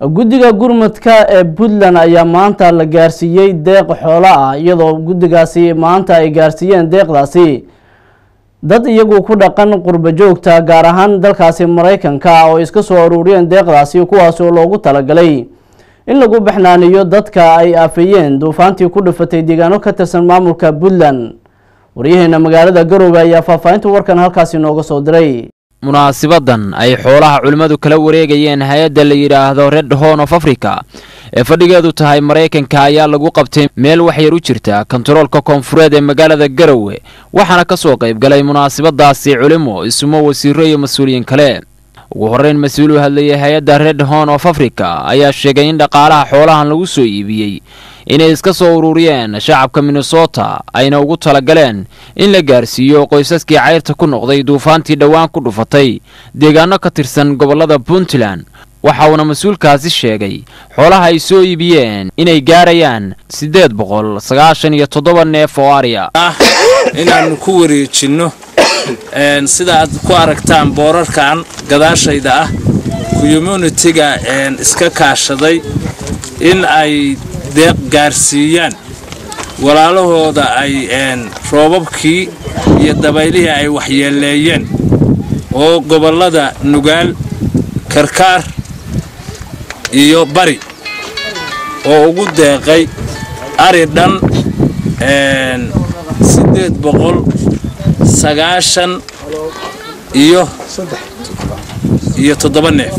Guddiga gurmadka ee Puntland ayaa maanta la gaarsiiyey deeq xoolo ah, iyadoo guddigaasi maanta ay gaarsiiyeen deeqdaasi dad iyagu ku dhaqan qurba joogta, gaar ahaan dalkaasi Maraykanka, oo iska soo aruuriyeen deeqdaasi, kuwaas oo loogu talagalay in lagu baxnaaniyo dadka ay aafeeyeen duufaantii ku dhufatay deegaano ka tirsan maamulka Puntland. Waryaheena magaalada Garowe ayaa faahfaahinta warkan halkaasi nooga soo diray. Munaasibadan ay xoolaha culimmadu kala wareegayeen hay-adda la yidhaahdo Red Horn of Africa ee fadhigeedu tahay Maraykanka ayaa lagu qabtay meel waxyar u jirta kontaroolka koonfureed ee magaalada Garowe, waxaana ka soo qayb galay munaasabadaasi culimo, isumo, wasiiro iyo mas-uuliyiin kale. Ugu horreyn, mas-uul u hadlayay hay-adda Red Horn of Africa ayaa sheegay in dhaqaalaha xoolahan lagu soo iibiyey inay iska soo ururiyeen shacabka Minnesota, ayna ugu talagaleen in la gaarsiiyo qoysaskii cayrta ku noqday duufaantii dhowaan ku dhufatay deegaano ka tirsan gobollada Puntland. Waxa uuna mas-uulkaasi sheegay xoolaha ay soo iibiyeen inay gaarayaan 897 neef oo arya. Inaannu ku wareejinno, sida aad ku aragtaan boorarkan gadaashayda ah, community-ga iska kaashaday in ay deeq gaarsiiyaan walaalahooda ay roobabkii iyo dabaylihii ay waxyeeleeyeen oo gobollada Nugaal, Karkaar iyo Bari, oo ugu deeqay ari dhan 897 neef.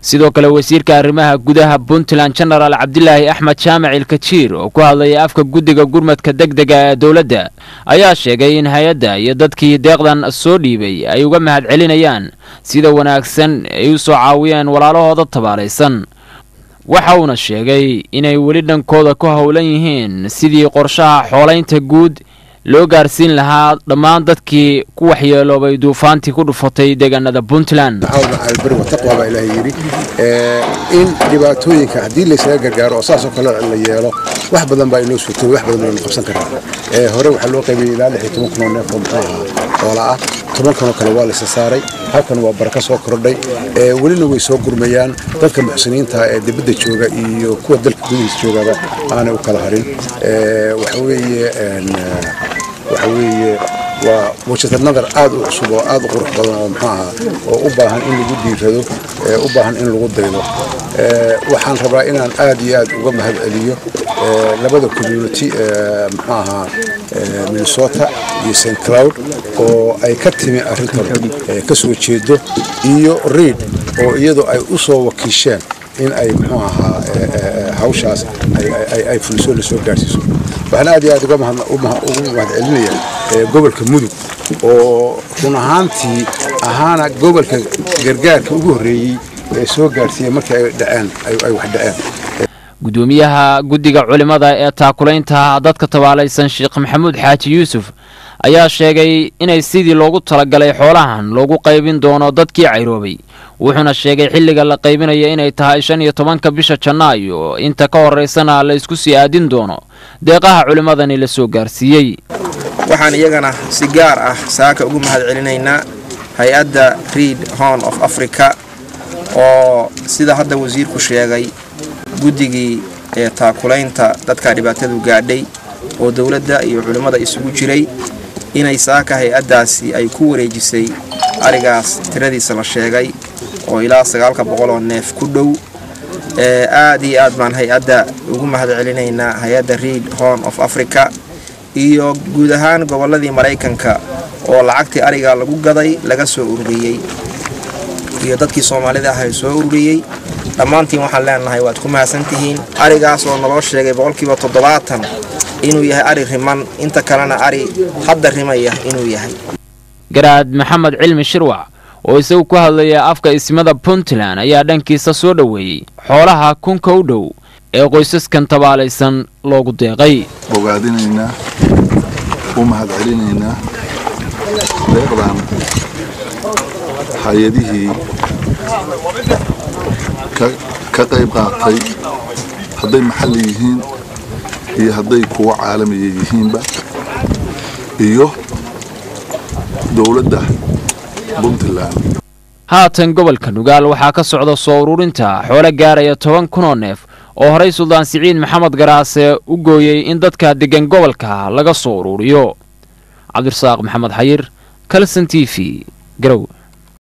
Sidoo kale, wasiirka arrimaha gudaha Puntland, Genaraal Cabdilaahi Axmed Jaamac Ilkajiir, oo ku hadlayay afka guddiga gurmadka degdega ee dowladda, ayaa sheegay in hay-adda iyo dadkii deeqdan soo dhiibay ay uga mahad celinayaan sida wanaagsan ay u soo caawiyeen walaalahooda tabaalaysan. Waxa uuna sheegay inay weli dhankooda ku howlan yihiin sidii qorshaha xoolaynta guud loo gaarsiin lahaa dhammaan dadkii ku waxyeeloobay duufaantii ku dhufatay deegaanada Puntland. Albir wataqwa baa Ilaahay yidhi in dhibaatooyinka haddii laysaga gargaaro oo saasoo kale la yeelo, wax badan baa inoo suurtooy, wax badan baynu qabsan karnaa. Hore waxaa loo qaybiyey ilaa 16,000 oo neef oo muxuu ahaa xoola ah. 10kan oo kale waa laysa saaray. Halkan waa baraka soo kordhay, welina way soo gurmayaan dadka muxsiniinta ee dibadda jooga iyo kuwa dalka gudihiisa joogaba, aanay u kala harin. Waxa weeye waa wajhata nadar aad u cusub oo aad u qurux badan oo muxuu ahaa oo u baahan in lagu dhiirado, u baahan in lagu daydo. Waxaan rabaa inaan aad iyo aad uga mahad celiyo labada community, muxuu ahaa, Minnesota iyo St Cloud, oo ay ka timi arrintan ka soo jeedo, iyo Reid oo iyadu ay u soo wakiisheen in ay muxuu ahaa hawshaas ay fuliso, la soo gaarsiiso. Waxaan aad iyo aad uga mahad celinaya gobolka Mudug, oo run ahaantii ahaana gobolka gargaarka ugu horreeyey ee soo gaarsiiyey markii ay dhaceen, ay wax dhaceen. Gudoomiyaha guddiga culimada ee taakulaynta dadka tabaalaysan, Sheekh Maxamuud Xaaji Yuusuf, ayaa sheegay inay sidii loogu talagalay xoolahan loogu qaybin doono dadkii cayroobay. Wuxuuna sheegay xilliga la qaybinayo inay tahay 15-ka bisha Janaayo, inta ka horeysana la isku sii aadin doono deeqaha culimmadani la soo gaarsiiyey. Waxaan iyagana si gaar ah saaka ugu mahad celinaynaa hay-adda Reid Horn of Africa, oo sida hadda wasiirku sheegay guddigii ee taakulaynta dadka dhibaatadu gaadhay oo dowladda iyo culimmada isugu jiray, inay saaka hay-addaasi ay ku wareejisay arigaas tiradiisa la sheegay oo ilaa 900 oo neef ku dhow. Aad iyo aad baan hay-adda ugu mahad celinaynaa, hay-adda Reid Horn of Africa, iyo guud ahaan gobolladii Maraykanka oo lacagtii ariga lagu gaday laga soo ururiyey, iyo dadkii Soomaalida ah ee soo ururiyey. Dhammaantiin waxaan leenahay waad ku mahadsantihiin. Arigaas oo naloo sheegay 70% inuu yahay ari riman, inta kalena ari hadda rimaya inuu yahay. Garaad Maxamed Cilmi Shirwac, oo isagu ku hadlaya afka ismada Puntland, ayaa dhankiisa soo dhoweeyey xoolaha kunka u dhow ee qoysaskan tabaalaysan loogu deeqay. Bogaadinaynaa, u mahad celinaynaa deeqdan hay-adihii ka qayb qaatay, hadday maxalli yihiin iyo hadday kuwo caalamiya yihiinba, iyo dowladda Puntland. Haatan gobolka Nugaal waxaa ka socda soo ururinta xoolo gaaraya 10,000 oo neef oo horey Suldaan Siciid Maxamed Garaase u gooyey in dadka deggan gobolka laga soo uruuriyo. Cabdirasaaq Maxamed Xayir, Kalson t v, Garow.